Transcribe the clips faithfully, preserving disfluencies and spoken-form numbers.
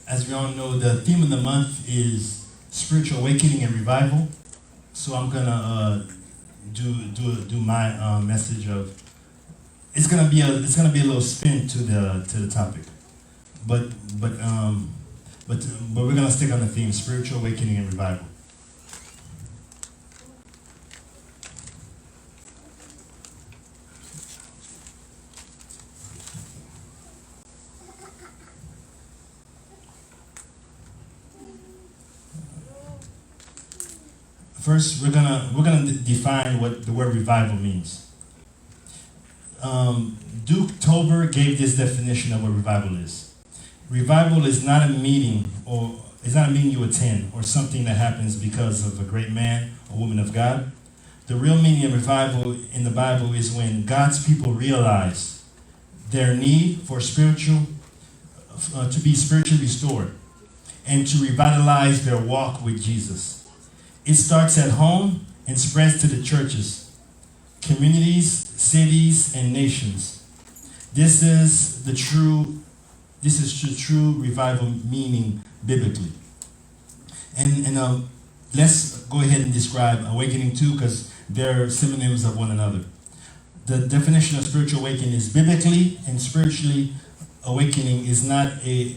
As we all know, the theme of the month is spiritual awakening and revival. So I'm gonna uh, do do do my uh, message of it's gonna be a it's gonna be a little spin to the to the topic, but but um but but we're gonna stick on the theme spiritual awakening and revival. First, we're gonna we're gonna d- define what the word revival means. Um, Duke Tober gave this definition of what revival is. Revival is not a meeting or is not a meeting you attend or something that happens because of a great man or woman of God. The real meaning of revival in the Bible is when God's people realize their need for spiritual uh, to be spiritually restored and to revitalize their walk with Jesus. It starts at home and spreads to the churches, communities, cities, and nations. This is the true this is the true revival meaning biblically. And and um, let's go ahead and describe awakening too, because they're synonyms of one another. The definition of spiritual awakening is biblically and spiritually awakening is not a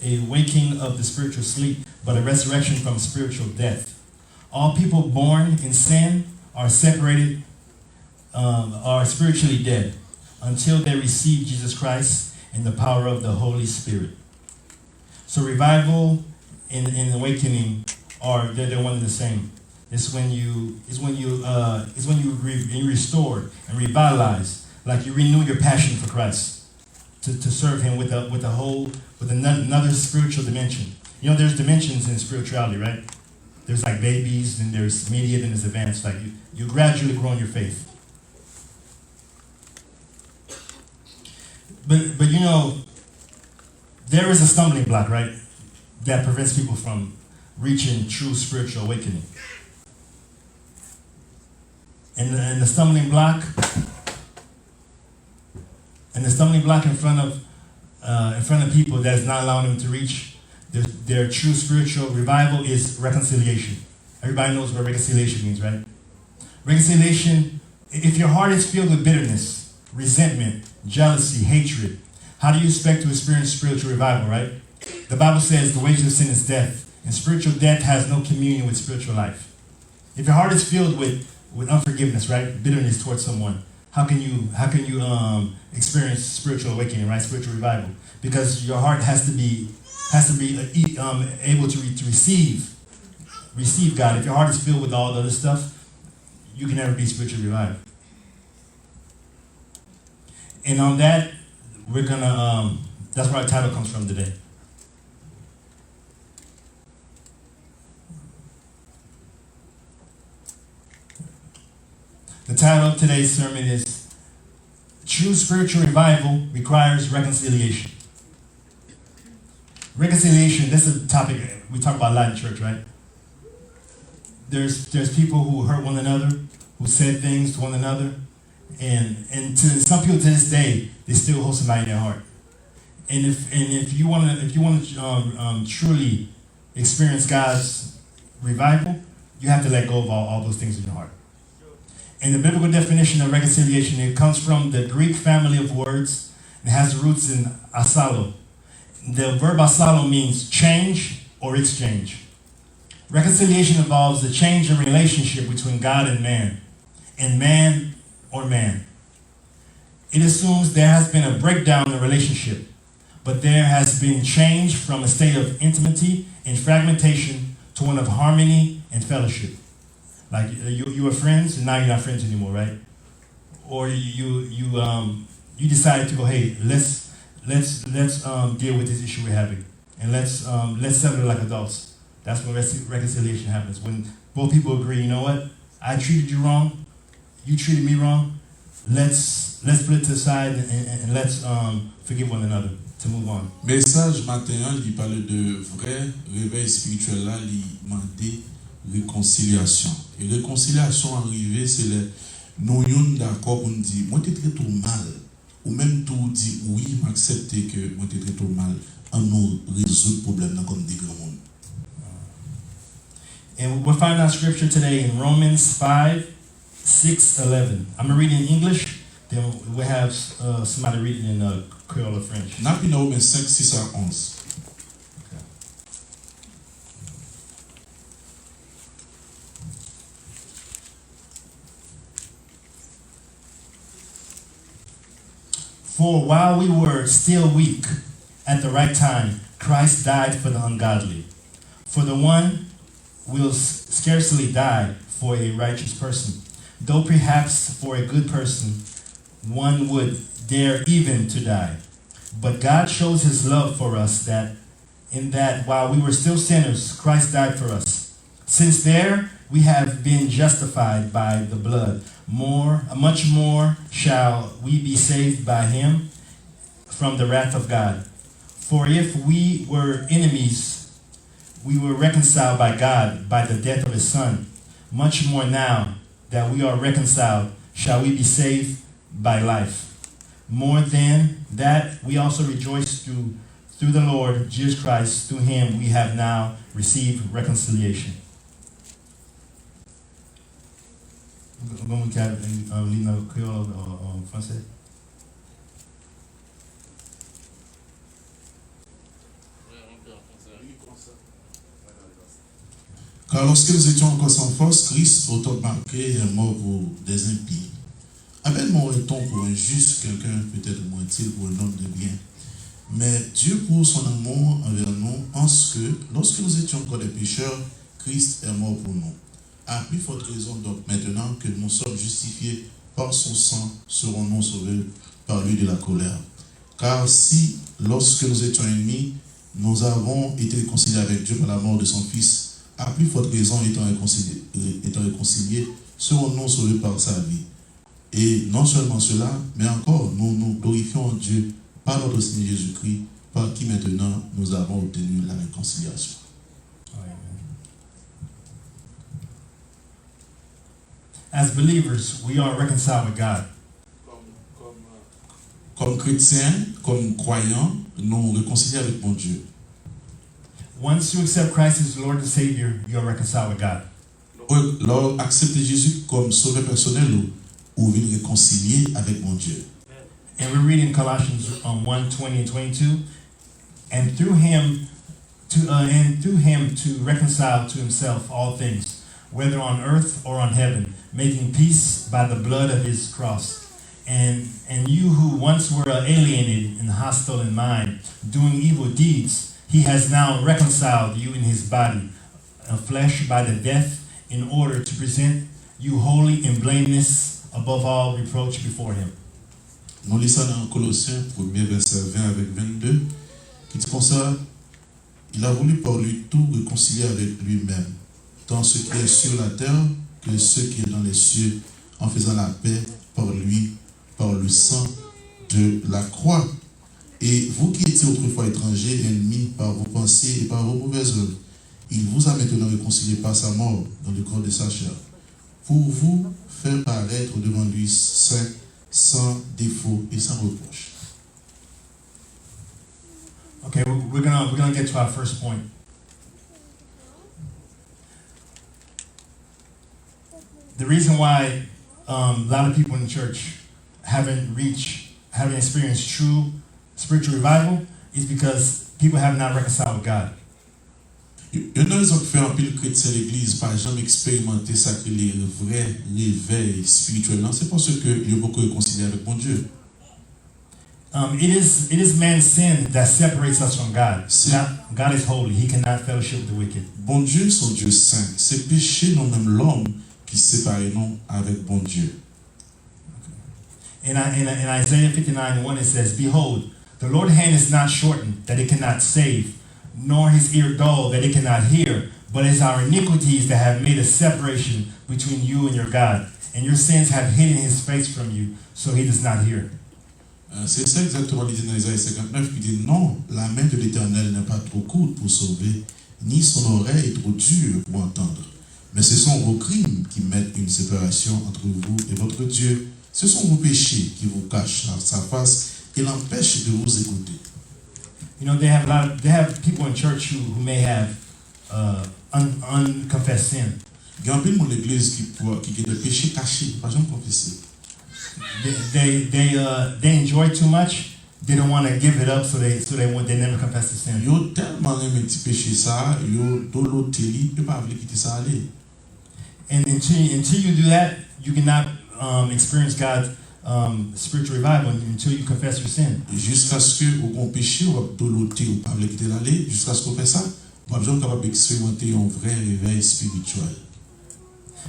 a waking of the spiritual sleep, but a resurrection from spiritual death. All people born in sin are separated, um, are spiritually dead until they receive Jesus Christ and the power of the Holy Spirit. So revival and, and awakening are they're, they're one and the same. It's when you it's when you uh, it's when you re, you restore and revitalize, like you renew your passion for Christ to, to serve Him with a with a whole with another, another spiritual dimension. You know, there's dimensions in spirituality, right? There's like babies, then there's mediate, then there's advanced. Like you, you gradually grow in your faith. But but you know, there is a stumbling block, right? That prevents people from reaching true spiritual awakening. And the, and the stumbling block, and the stumbling block in front of uh, in front of people that's not allowing them to reach their, their true spiritual revival is reconciliation. Everybody knows what reconciliation means, right? Reconciliation, if your heart is filled with bitterness, resentment, jealousy, hatred, how do you expect to experience spiritual revival, right? The Bible says the wages of sin is death, and spiritual death has no communion with spiritual life. If your heart is filled with, with unforgiveness, right? Bitterness towards someone, how can you how can you um experience spiritual awakening, right? Spiritual revival. Because your heart has to be has to be uh, e- um, able to, re- to receive receive God. If your heart is filled with all the other stuff, you can never be spiritually revived. And on that, we're gonna um that's where our title comes from today. The title of today's sermon is True Spiritual Revival Requires Reconciliation. Reconciliation, this is a topic we talk about a lot in church, right? There's there's people who hurt one another, who said things to one another, and and to some people to this day, they still hold somebody in their heart. And if and if you wanna if you wanna um, um, truly experience God's revival, you have to let go of all, all those things in your heart. And the biblical definition of reconciliation, it comes from the Greek family of words and has roots in asalo. The verb asalo means change or exchange. Reconciliation involves the change in relationship between God and man, and man or man. It assumes there has been a breakdown in relationship, but there has been change from a state of intimacy and fragmentation to one of harmony and fellowship. Like uh, you, you were friends, and now you're not friends anymore, right? Or you, you, um, you decided to go, hey, let's let's let's um, deal with this issue we're having, and let's um, let's settle it like adults. That's when rec- reconciliation happens. When both people agree, you know what, I treated you wrong, you treated me wrong. Let's let's put it to the side and, and, and let's um, forgive one another to move on. Mesaj maten an, li pale de vrè revèy espirityèl la, li mande rekonsilyasyon. E rekonsilyasyon an rive, se lè nou youn dakò pou n di, mwen te trete w mal, ou menm tou ou di, wi, m ak aksepte ke mwen te trete w mal. Ann nou rezoud pwoblèm nan kòm de granmoun. And we'll find our scripture today in Romans five, six, eleven. I'm going to read it in English, then we'll have uh, somebody read it in uh, Creole or French. N ap li nan Women senk, sis a onz. For while we were still weak, at the right time, Christ died for the ungodly. For the one will scarcely die for a righteous person, though perhaps for a good person one would dare even to die. But God shows his love for us that in that while we were still sinners, Christ died for us. Since there we have been justified by the blood, more much more shall we be saved by him from the wrath of God. For if we were enemies, we were reconciled by God by the death of his son. Much more now that we are reconciled, shall we be saved by life. More than that, we also rejoice through through the Lord Jesus Christ, through him we have now received reconciliation. Bon, mwen ka li nan kreyòl ou franse? Car lorsque nous étions encore sans force, Christ, autant marqué, est mort pour des impies. À peine mourrait-on pour un juste, quelqu'un peut-être mourrait-il pour un homme de bien. Mais Dieu prouve son amour envers nous en ce que, lorsque nous étions encore des pécheurs, Christ est mort pour nous. À plus forte raison donc, maintenant que nous sommes justifiés par son sang, serons-nous sauvés par lui de la colère. Car si, lorsque nous étions ennemis, nous avons été réconciliés avec Dieu par la mort de son Fils, à plus forte raison, étant réconciliés, étant réconciliés, serons-nous sauvés par sa vie. Et non seulement cela, mais encore, nous nous glorifions en Dieu par notre Seigneur Jésus-Christ, par qui maintenant nous avons obtenu la réconciliation. As believers, we are reconciled with God. Kòm kretyen, kòm kwayan, nou rekonsilye avèk Bondye. Once you accept Christ as Lord and Savior, you are reconciled with God. Lè w aksepte Jezi kòm Sovè pèsonèl ou, ou vin rekonsilye avèk Bondye. And we read in Colossians um, one twenty and twenty-two, and through him to uh, and through him to reconcile to himself all things, whether on earth or on heaven, making peace by the blood of his cross. And and you who once were alienated and hostile in mind, doing evil deeds, he has now reconciled you in his body of flesh by the death, in order to present you holy and blameless above all reproach before him. Nou li sa nan Kolosyen premye vèsè ven avèk vennde ki di konsa, Il a voulu par lui tout réconcilier avec lui-même, tant ce qui est sur la terre que ce qui est dans les cieux, en faisant la paix par lui, par le sang de la croix. Et vous qui étiez autrefois étrangers, ennemis par vos pensées et par vos mauvaises œuvres, il vous a maintenant réconciliés par sa mort dans le corps de sa chair, pour vous faire paraître devant lui saint, sans défaut et sans reproche. Okay, we're gonna we're gonna get to our first point. The reason why um, a lot of people in church haven't reached, haven't experienced true spiritual revival is because people have not reconciled with God. Youn nan rezon k fè anpil kretyen legliz pa janm eksperimante sa k rele vrè revèy espirityèl lan, se paske yo poko rekonsilye avèk Bondye. Um, it is it is man's sin that separates us from God. Not, God is holy; He cannot fellowship with the wicked. Bondye se yon Dye sen. Se peche nou menm lòm ki separe nou avèk Bondye. In, in, in Isaiah fifty-nine one, it says, Behold, the Lord's hand is not shortened that it cannot save, nor his ear dull that it cannot hear, but it's our iniquities that have made a separation between you and your God, and your sins have hidden his face from you, so he does not hear. Se sa egzakteman li di nan Ezayi senkantnèf ki di, Non, la main de l'Éternel n'est pas trop courte pour sauver, ni son oreille trop dure pour entendre. Mais ce sont vos crimes qui mettent une séparation entre vous et votre Dieu. Ce sont vos péchés qui vous cachent sa face Il empêche de vous écouter. You know, they have a lot. Of, they have people in church who, who may have uh, un, unconfessed sin. Gen anpil moun legliz ki, pou- ki gen de peche kache, pa janm konfese. They they they, uh, they enjoy too much. They don't want to give it up, so they so they won't, they never confess the sin. Yo tèlman renmen ti peche sa, yo dolote li, yo pa vle kite sa ale. And until until you do that, you cannot um, experience God's um, spiritual revival until you confess your sin. Jiskaske ou gon peche, w ap dolote, ou pa vle kite l ale, jiskaske w fè sa, w ap janm kapab eksperimante yon vrè revèy espirityèl.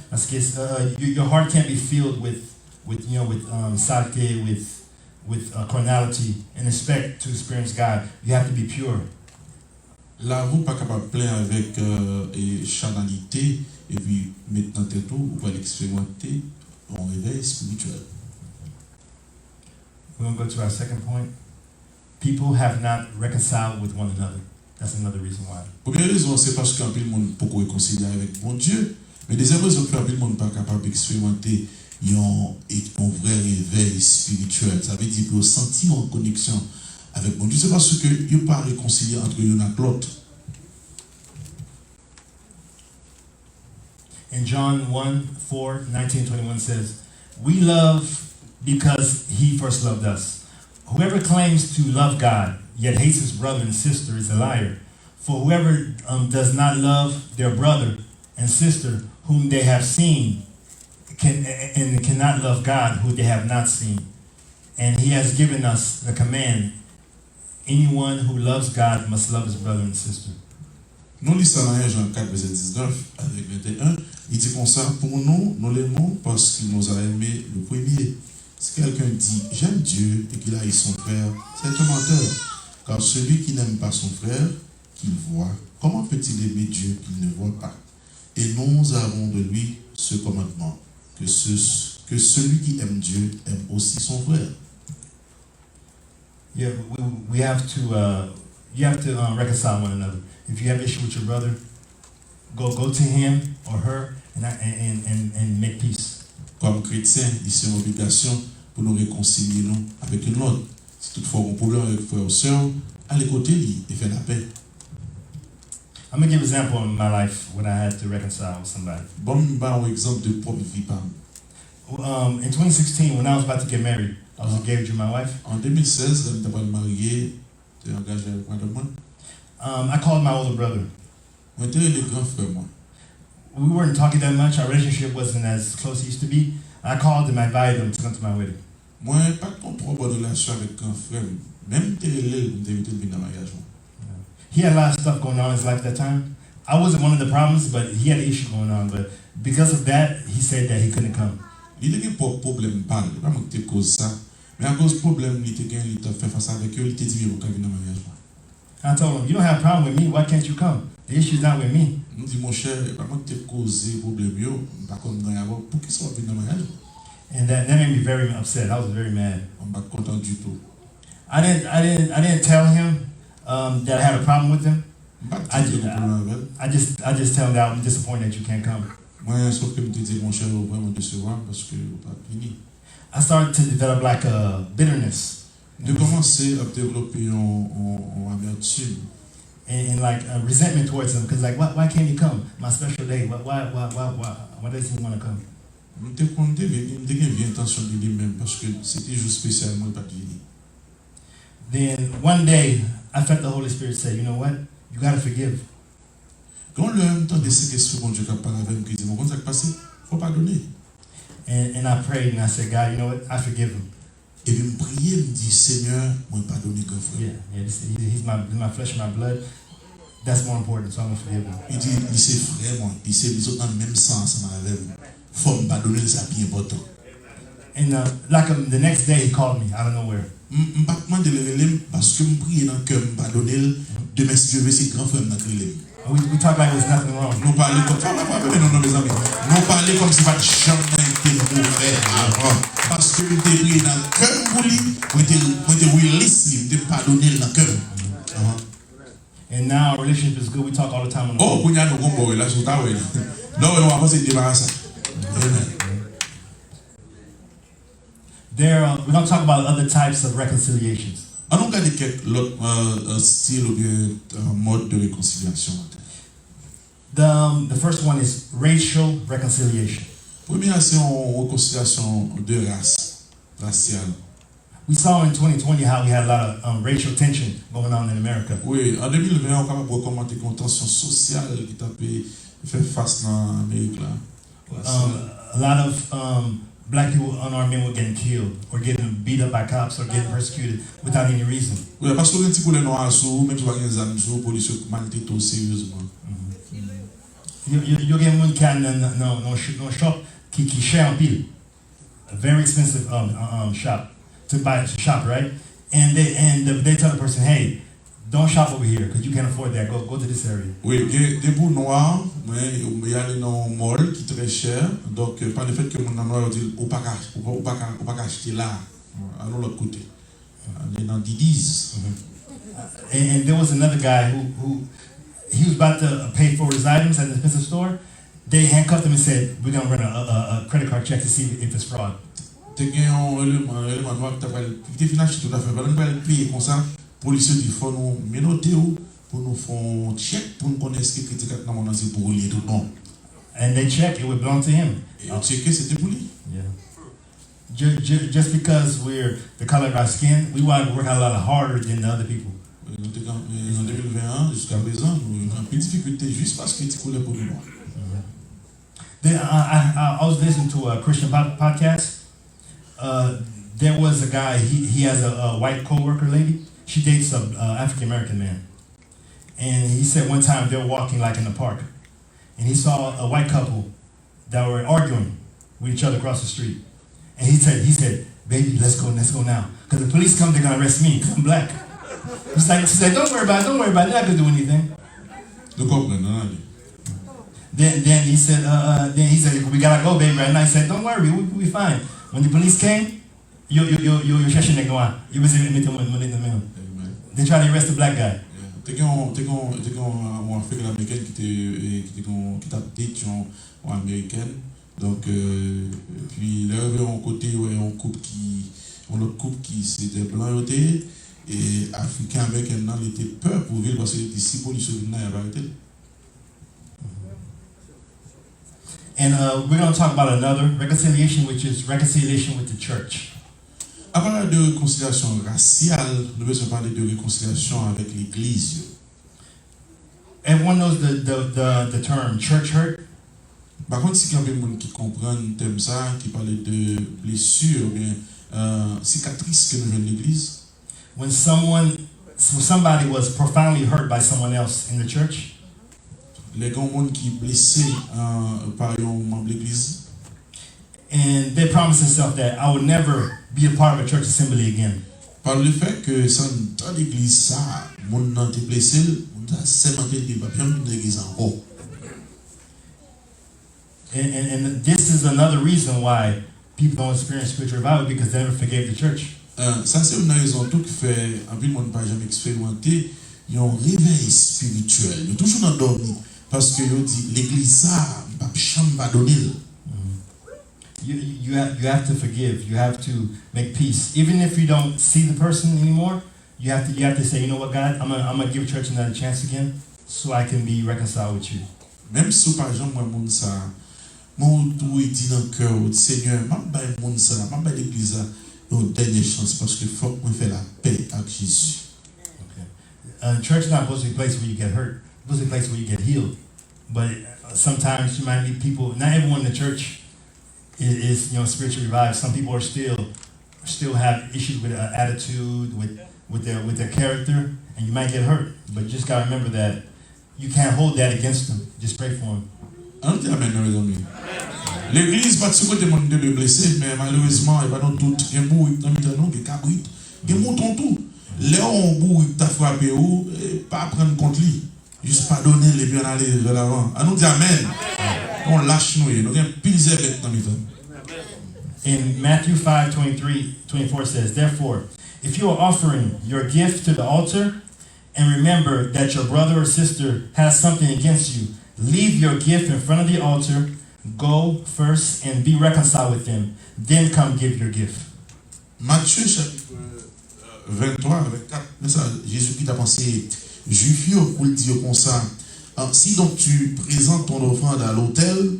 Paske uh, you, your heart can't be filled with, with you know, with um, salte, with with uh, carnality, and expect to experience God. You have to be pure. Lavi w pa kapab plen avèk euh, e chanalite, epi met nan tèt ou, ou pral eksperimante yon revèy espirityèl. We're gonna go to our second point. People have not reconciled with one another. That's another reason why. Premye rezon an, se paske anpil moun poko rekonsilye avèk Bondye. Men dezyèm rezon ki fè anpil moun pa kapab eksperimante yon, yon vrè revèy espirityèl, sa vle di pou yo santi yon koneksyon avèk Bondye, se paske yo pa rekonsilye ant youn ak lòt. And John one four, nineteen, twenty-one says, "We love because he first loved us. Whoever claims to love God yet hates his brother and sister is a liar. For whoever um, does not love their brother and sister whom they have seen can, and cannot love God who they have not seen. And he has given us the command, anyone who loves God must love his brother and sister." Nou li sa nan en Jan kat, vèsè diznèf avèk venteyen. Li di konsa, pour nous, nous l'aimons parce qu'il nous a aimés le premier. Si quelqu'un dit, j'aime Dieu, et qu'il haït son frère, c'est un menteur. Car celui qui n'aime pas son frère, qu'il voit, comment peut-il aimer Dieu qu'il ne voit pas? Et nous avons de lui ce commandement, que, ce, que celui qui aime Dieu aime aussi son frère. Yeah, we, we have to, uh, you have to uh, reconcile one another. If you have issue with your brother, go go to him or her and and and, and make peace. Kòm kretyen, li se yon obligasyon pou nou rekonsilye nou avèk youn lòt. Si toutfwa w gen pwoblèm avèk frè ou sè w, ale kote li e fè lapè. I'm gonna give an example in my life when I had to reconcile with somebody. Ban m ba w egzanp de pwòp vi pa m. Um, in twenty sixteen, when I was about to get married, I was engaged to my wife. An de mil sèz, lè m ta pral marye, te angaje avèk madanm mwen. Um, I called my older brother. Mwen te rele gran frè mwen. We weren't talking that much. Our relationship wasn't as close as it used to be. I called him, I invited him to come to my wedding. Mwen pa t gon twò bòn relasyon avèk gran frè m, men m te rele l pou m te envite l vin nan maryaj mwen. He had a lot of stuff going on in his life at that time. I wasn't one of the problems, but he had an issue going on. But because of that, he said that he couldn't come. Li te gen pwòp pwoblèm pa l, e pa mwen ki te koz sa, men akoz pwoblèm li te gen, li t ap fè fas avèk yo, li te di m yo poko ka vin nan maryaj mwen. I told him, "You don't have a problem with me, why can't you come? The issue is not with me." M di, monchè, e pa mwen ki te koze pwoblèm yo, m pa konn gen anyen avè w, poukisa w ap vin nan maryaj mwen? And that, that made me very upset. I was very mad. Mwen pa t kontan ditou. I didn't, I didn't, I didn't tell him um, that I had a problem with him. M pa t di m te gen pwoblèm avè l. I just, I just tell him that I'm disappointed that you can't come. Mwen, sòf ke m te di l, monchè, ou vrèman desevwa m paske ou pa t vini. I started to develop like a bitterness. M te kòmanse ap devlope yon, yon, yon amètim. And, and like a resentment towards him, because like, why, why can't he come? My special day, why, why, why, why, why, why doesn't he want to come? M te konn te vini, m te gen vye entansyon de li menm, paske se te jou espesyal mwen, li pa t vini. Then one day, I felt the Holy Spirit say, "You know what? You gotta forgive." Gen yon lè, m tande Sentespri Bondye k ap pale avè m, ki di m, ou konn sa k pase? Fò w padone. And, and I prayed and I said, "God, you know what? I forgive him." Epi m priye, m di, Senyè, mwen padone gran frè m. Yeah, yeah, this, he, he's my, my flesh and my blood. That's more important, so I'm gonna forgive him. Li di, li se frè mwen, li se, li sot nan menm san ansanm avè m. Fò m padone l, sa pi enpòtan. And uh, like um, the next day, he called me out of nowhere. M, m pa t mande l rele m, paske m priye nan kè m, m padone l. Demen, si Dye vle, se gran frè m nan k rele m. We, we talk like there's nothing wrong. Nou pale kòm, pa, pa, pa, pa, non, non, mezanmi. Nou pale kòmsi pa t janm gen anyen ki te move avan. Paske m te priye nan kè m pou li, mwen te, mwen te release li, m te padone l nan kè m. Ahan. And now our relationship is good. We talk all the time on the phone. Oh, kounye a nou gon bon relasyon, w ta wè li. Lè w wè nou avanse, debarase. Amen. There, uh, we're going to talk about other types of reconciliations. An nou gade kèk lòt uh, uh, stil oubyen uh, mòd de rekonsilyasyon. The, um, the first one is racial reconciliation. Premye a se yon rekonsilyasyon de ras, rasyal. We saw in twenty twenty how we had a lot of um, racial tension going on in America. Wi, an de mil ven an, ou kapab wè kòman te gen yon tansyon sosyal ki t ap fè fas nan Amerik la. Um, a lot of um, black people, unarmed men, were getting killed or getting beat up by cops or getting persecuted without any reason. Wi, paske ou gen ti koulè nwa sou ou, menm si w pa gen zam sou ou, polis yo maltrete w seryezman. Yo, yo, yo gen moun ki al nan, nan, nan, nan sh- nan shop ki, ki chè anpil. A very expensive um, um, um, shop to buy to shop, right? And they and the, they tell the person, hey, don't shop over here because you can't afford that. Go go to this area. Wi, gen de pou nwa, men y ale nan yon mall ki trè chè. Donk, pa le fèt ke moun nan nwa yo di l ou pa ka ou pa- ou pa ka ou pa ka achte la. Al yon lòt kote. Ale nan Diddy's. And, and there was another guy who, who he was about to pay for his items at the expensive store. They handcuffed him and said, we're going to run a, a, a credit card check to see if it's fraud. Te gen yon eleman, eleman nwa ki ta pral, ki te fin achte tout afè. Pandan l pral peye konsa, polis yo di fò nou menote w pou nou fè yon tchèk pou n konnen èske kredi kat nan men w nan se pou ou li ye tout bon. And they check, it would belong to him. E yo tcheke, se te pou li. Yeah. Ju- ju- just because we're the color of our skin, we want to work a lot harder than the other people. Wi, nou te kanpe nan de mil ven an, jiska prezan, nou gen anpil difikilte jis paske ti koulè po nou nwa. Then I, I, I was listening to a Christian pod- podcast. Uh, there was a guy, he, he has a, a white coworker lady. She dates a uh, African American man. And he said one time they were walking like in the park. And he saw a white couple that were arguing with each other across the street. And he said, he said, baby, let's go, let's go now. Because the police come, they're going to arrest me because I'm black. He's like, she said, don't worry about it, don't worry about it. They're not going to do anything. Nou konprann, ann ale. Then, then he said, uh, uh, then he said, we gotta go, baby, right now. He said, don't worry, we, we fine. When the police came, yo, yo, yo, yo, yo chèche nèg nwa. Yo bezwen mete mwen, mwen nan men yo. They try to arrest the black guy. Te gen yon, te gen yon, te gen yon, yon African American ki te, eh, ki te gen yon, ki t ap date yon, yon American. Donk, euh, epi lè yo rive yon kote, yo wè yon koup ki, yon lòt koup ki se de blan yo te ye, e African American nan, li te pè pou vi l paske li di si polis yo vin la, y ap arete l. And uh, we're going to talk about another reconciliation, which is reconciliation with the church. Apara de rekonsilyasyon rasyal, nou bezwen pale de rekonsilyasyon avèk legliz yo. Everyone knows the, the, the, the term church hurt. M pa konn si gen anpil moun ki konprann tèm sa a, ki pale de blesi oubyen euh, sikatris ke nou jwenn legliz. When someone, when somebody was profoundly hurt by someone else in the church, Lè gen yon moun ki blese euh, pa yon manm legliz, and they promised themselves that I would never be a part of a church assembly again. Pa le fè ke san tan legliz sa a, moun nan te blese l, moun sa a sèmante l ke l p ap janm vin nan legliz ankò. And, and, and this is another reason why people don't experience spiritual revival because they never forgave the church. Euh, sa se youn nan rezon tou ki fè anpil moun pa janm eksperimante yon revèy espirityèl. Yo toujou nan dòmi paske yo di, legliz sa a, m p ap janm padone l. You, you, have, you have to forgive. You have to make peace. Even if you don't see the person anymore, you have to, you have to say, you know what, God, I'm going I'm to give church another chance again so I can be reconciled with you. Menm si w pa janm wè moun sa a, men w tou di nan kè w, Senyè, m ap bay moun sa a, m ap bay legliz la yon dènye chans paske fòk mwen fè lapè ak Jezi. Okay. Uh, church is not supposed to be a place where you get hurt. It's supposed to be a place where you get healed. But uh, sometimes you might meet people, not everyone in the church is, is you know spiritually revived. Some people are still still have issues with uh, attitude, with with their with their character, and you might get hurt. But you just gotta remember that you can't hold that against them. Just pray for them. An nou di amèn nan mezanmi. Legliz pa t sou kote moun te dwe blese, men malerezman, e pa nou tout, gen bourik nan mitan nou, gen kabrit, gen mouton tou. Lè yon bourik ta frape ou, pa pran kont li. Jis padone l epi ann ale vè lavan. An nou di amèn. Yon lach nou ye. Nou gen plizyè bèt nan mitan nou. In Matthew five twenty-three, twenty-four says, therefore, if you are offering your gift to the altar and remember that your brother or sister has something against you, leave your gift in front of the altar, go first and be reconciled with them, then come give your gift. Matye chapit venntwa, vennkat, men sa Jezikri t ap anseye Jwif yo, pou l di yo konsa, ah, si donc tu présentes ton offrande à l'autel,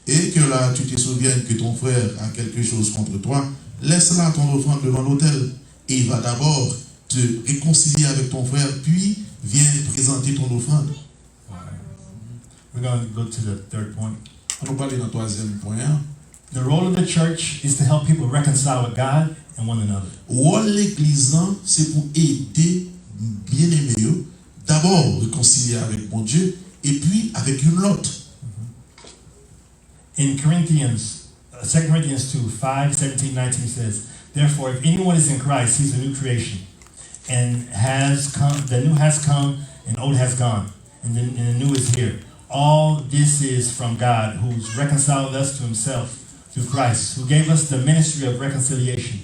et que là tu te souviennes que ton frère a quelque chose contre toi, laisse là ton offrande devant l'autel, et va d'abord te réconcilier avec ton frère, puis viens présenter ton offrande. We're going to go to the third point. An nou prale nan twazyèm pwen an. The role of the church is to help people reconcile with God and one another. Wòl legliz lan se pou ede byeneme yo dabò rekonsilye avèk Bondye epi avèk youn lòt. In Corinthians, uh, Second Corinthians two, five, seventeen, nineteen says, "Therefore, if anyone is in Christ, he's a new creation, and has come, the new has come, and old has gone, and the, and the new is here. All this is from God, who's reconciled us to himself through Christ, who gave us the ministry of reconciliation."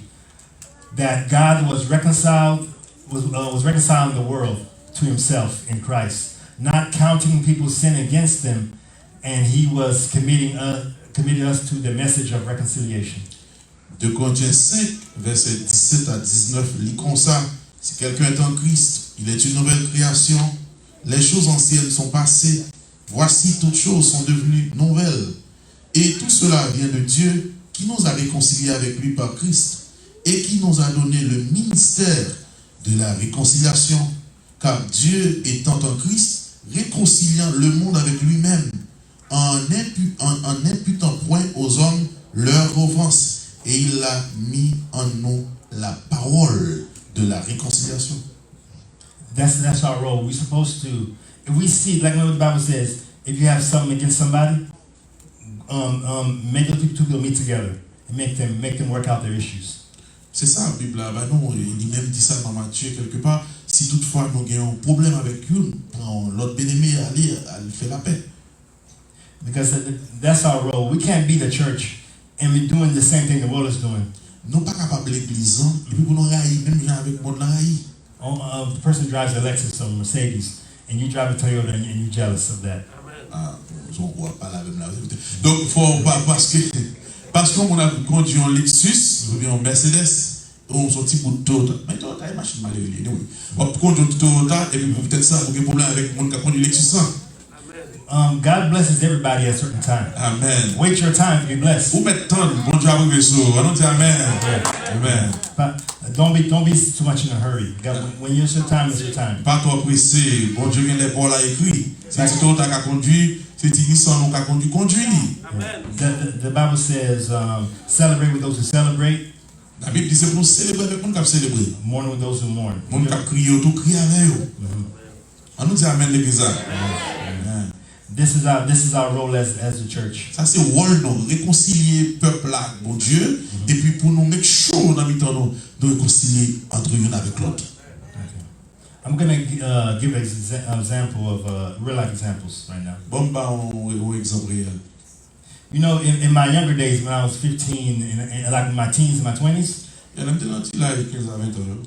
That God was reconciled, was, uh, was reconciling the world to himself in Christ, not counting people's sin against them, and he was committing, uh, committed us to the message of reconciliation. Deux Corinthiens cinq, versets dix-sept à dix-neuf, lit comme ça, si quelqu'un est en Christ, il est une nouvelle création. Les choses anciennes sont passées. Voici, toutes choses sont devenues nouvelles. Et tout cela vient de Dieu, qui nous a réconciliés avec lui par Christ, et qui nous a donné le ministère de la réconciliation. Car Dieu, étant en Christ, réconciliant le monde avec lui-même, en n'impu-, en, en n'imputant point aux hommes leurs offenses, et il a mis en nous la parole de la réconciliation. That's, that's our role. We're supposed to, if we see, like what the Bible says, if you have something against somebody, um, um, make those people to go meet together and make them, make them work out their issues. Se sa Bib la ba nou, li menm di sa nan Matye kèlke pa, si toutfwa nou gen yon pwoblèm avèk youn, pran yon lòt byeneme, ale, al fè lapè. Because th-, that's our role. We can't be the church and be doing the same thing the world is doing. Nou pa kapab legliz lan, epi pou nou rayi menm jan avèk mond lan rayi. Oh, uh, the person drives a Lexus or Mercedes, and you drive a Toyota, and, and you jealous of that. Ah, w ap pale avè m la. Donk, fò w pa, paske, paske yon moun ap kondui yon Lexus oubyen yon Mercedes, ou yon ti bout Toyota. Men Toyota e machin malere li, anyway. W ap kondui yon Toyota, epi pou tèt sa, ou gen pwoblèm avèk moun k ap kondui Lexus lan. Um, God blesses everybody at a certain time. Amen. Wait your time to be blessed. Ou mèt tann, Bondye ap rive sou ou. An nou di amen. Yeah. Amen. But don't be, don't be too much in a hurry. God, when, when it's your time, it's your time. Pa twò prese. Bondye gen lè pa w la ekri. Se ti Toyota ka kondui, se ti Nissan ou ka kondui, kondui li. Yeah. The, the, the Bible says, um, celebrate with those who celebrate. Labib di se pou nou selebre avèk moun k ap selebre. Mourn with those who mourn. Moun k ap kriye yo tou, kriye avè yo. An nou di amen legliz la. Amen. This is our, this is our role as, as the church. Sa se wòl nou, rekonsilye pèp la ak Bondye, epi pou nou make sure nan mitan nou, nou rekonsilye antre youn avèk lòt. Okay. I'm gonna, uh, give an exa-, example of, uh, real life examples right now. Bon, m ba yon, yon egzanp reyèl. You know, in, in my younger days, when I was fifteen, and, and, like, in my teens and my twenties, yeah, lè m te nan ti laj kenz a ven tan yo,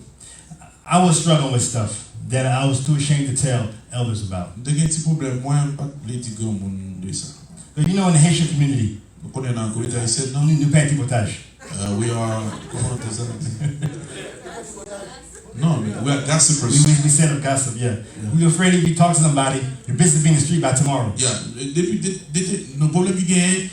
I was struggling with stuff that I was too ashamed to tell elders about. M te gen ti pwoblèm, mwen m pa t vle di granmoun de sa. But you know, in the Haitian community, nou konnen nan kominote ayisyèn nan, nou, nou pè tripotaj. Uh, we are, kòman te sa? Non, we are gossipers. We, we, we set up gossip, yeah. Yeah. We afraid if you talk to somebody, your business be in the street by tomorrow. Yeah, depi, de, de, de, nou pwoblèm ki genyen,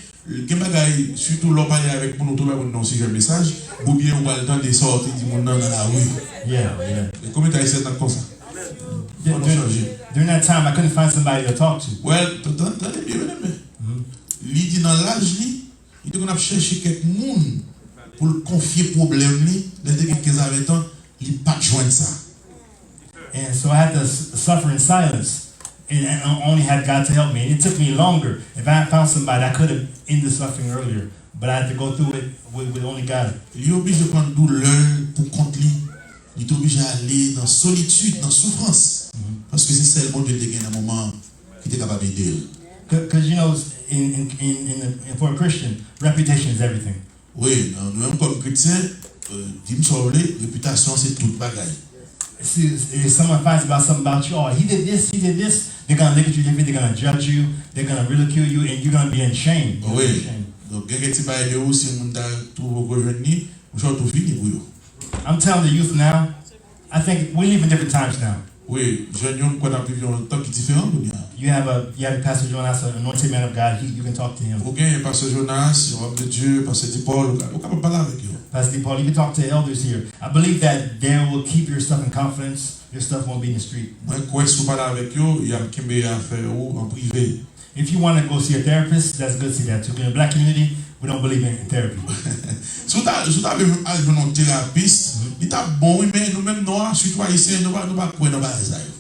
gen bagay, sitou lè w pale avèk moun, ou tou bay moun nan yon sijè mesaj, oubyen ou pral tande sa w te di moun nan nan lari. Yeah, yeah. E kominote ayisyèn nan konsa. Fò nou chanje. During that time, I couldn't find somebody to talk to. Well, t-, t-, tande byen, byeneme. Li di nan laj li, li te konn ap chèche kèk moun pou l konfye pwoblèm li, lè l te gen kenz a ven tan, li pa t jwenn sa. And so I had to s-, suffer in silence. And, and I only had God to help me. And it took me longer. If I had found somebody, I could have ended suffering earlier. But I had to go through it with, with only God. Li oblije pran doulè l pou kont li. Li te oblije ale nan solitid, nan soufrans. Paske se sèl Bondye l te gen nan moman an ki te kapab ede l. Because, you know, in, in, in, in the, for a Christian, reputation is everything. Wi, nou menm kòm kretyen, euh, di m sa w vle, repitasyon se tout bagay. See, if someone finds about something about you, "Oh, he did this, he did this," they're gonna look at you different, they're gonna judge you, they're gonna ridicule you, and you're gonna be in shame. You're gonna be ashamed. Donk, gen kèk ti bagay de ou, si moun ta twouve w ko jwenn li, ou chòt ou fini pou yo. I'm telling the youth now, I think we live in different times now. Wi, jèn yo, m kwè n ap viv yon tan ki diferan kounye a. You have a you have a Pastor Jonas, an anointed man of God. He, you can talk to him. Ou gen Pastè Jonas, yon homme de Dieu, Pastè Dipòl, ou ka- ou kapab pale avèk yo. Pastor Paul, you can talk to elders here. I believe that they will keep your stuff in confidence. Your stuff won't be in the street. Mwen kwè si w pale avèk yo, y ap kenbe afè ou an prive. If you want to go see a therapist, that's good. See that too. In the black community, we don't believe in therapy. Si w ta si w ta vle al jwenn yon terapis, li t ap bon wi, men nou menm nwa, sitou ayisyen, nou pa nou pa kwè nan bagay sa yo.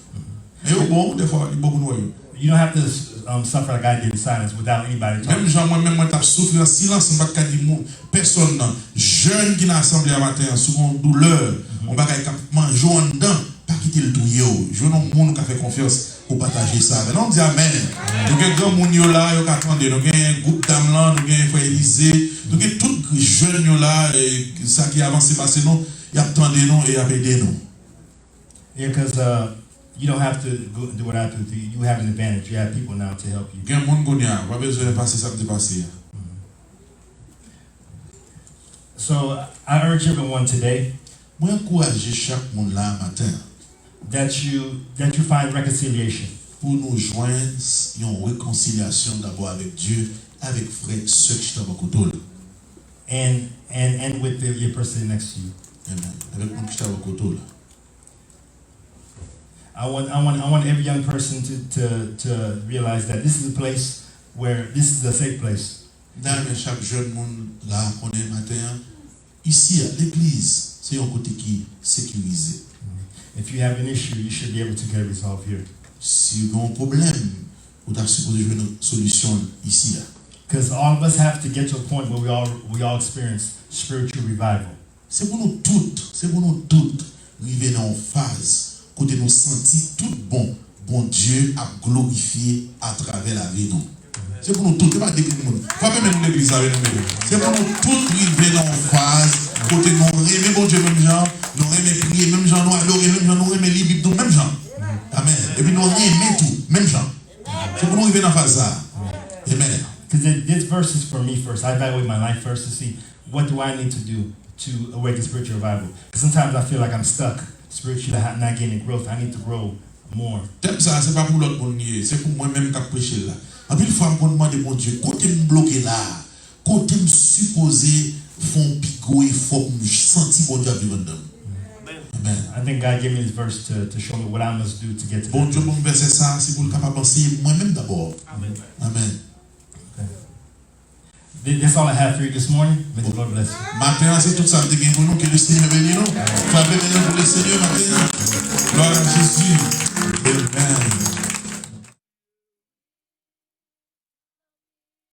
Men yo bon, dèfwa li bon pou nou wè yo. You don't have to um, suffer like I did in silence without anybody Menm talking. Jan mwen menm mwen t ap soufri an silans, mwen pa t ka di moun, pèsonn nan. Jèn ki nan asanble a maten an, si w gen yon doulè, yon bagay k ap manje w anndan, pa kite l touye w. Jwenn yon moun ou ka fè konfyans pou pataje sa avè l. Ann di amèn. Nou gen granmoun yo la, yo ka tande. Nou gen gwoup dam lan, nou gen frè Elize, nou gen tout jèn yo la, e, sa ki avanse pase nou, y ap tande nou e y ap ede nou. Yeah, because uh, you don't have to go do what I do. You have an advantage. You have people now to help you. Gen moun kounye a, w pa bezwen pase sa m te pase a. So I urge everyone today Mwen ankouraje chak moun la maten an that you that you find reconciliation pou nou jwenn s- yon rekonsilyasyon dabò avèk Dye, avèk frè, sè ki chita bò kote w la. and and and with the, your person next to you. Amen. Avèk moun ki chita bò kote w la. I want I want I want every young person to to to realize that this is a place where this is a safe place. M ta renmen chak jèn moun la konnen maten an, isi a, legliz, se yon kote ki sekirize. If you have an issue, you should be able to get it resolved here. Si w gen yon pwoblèm, ou ta sipoze jwenn solisyon l isi a. Because all of us have to get to a point where we all we all experience spiritual revival. Se pou nou tout, se pou nou tout rive nan yon faz kote nou santi tout bon Bondye ap glorifye atravè lavi nou. Se pou nou tout, se pa de grenn moun. Frape men nou legliz la, wi, nou mete. Se pou nou tout rive nan yon faz kote nou renmen Bondye menm jan, nou renmen priye menm jan, nou adore menm jan, nou renmen li Bib nou menm jan. Amen. Epi nou renmen tou menm jan. Se pou nou rive nan faz sa. Amen. Because this verse is for me first. I evaluate my life first to see what do I need to do to awaken spiritual revival. Because sometimes I feel like I'm stuck spiritually, not getting growth. I need to grow more. Tèm sa a, se pa pou lòt moun li ye, se pou mwen menm k ap preche l la. Anpil fwa, m konn mande Bondye, kote m bloke la a? Kote m sipoze fè yon pi gwo efò pou m santi Bondye ap viv anndan m? Amen. I think God gave me this verse to, to show me what I must do to get to that Bondye place. Ban m vèsè sa a, se pou l kapab anseye mwen menm dabò. Amen. Th- That's all I have for you this morning. May the Lord bless you. Maten an, se tout sa m te gen pou nou. Ke le Seigneur béni nou. Frape men nou pou le Seigneur maten an. Gloire à Jésus. Amen.